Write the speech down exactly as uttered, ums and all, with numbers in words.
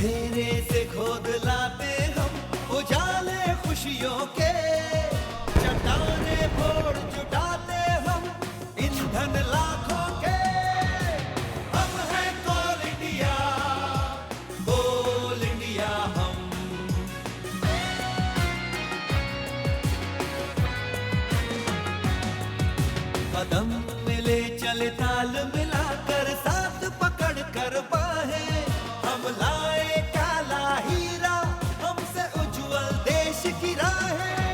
तेरे से खोद लाते हम उजाले खुशियों के, चट्टाने फोड़ जुटाते हम ईंधन लाखों के। हम हैं कोल इंडिया, कोल इंडिया हम। कदम मिले चले ताल मिलाकर, साथ पकड़ कर बाहें, हम लाए काला हीरा, हमसे उज्जवल देश की राहें।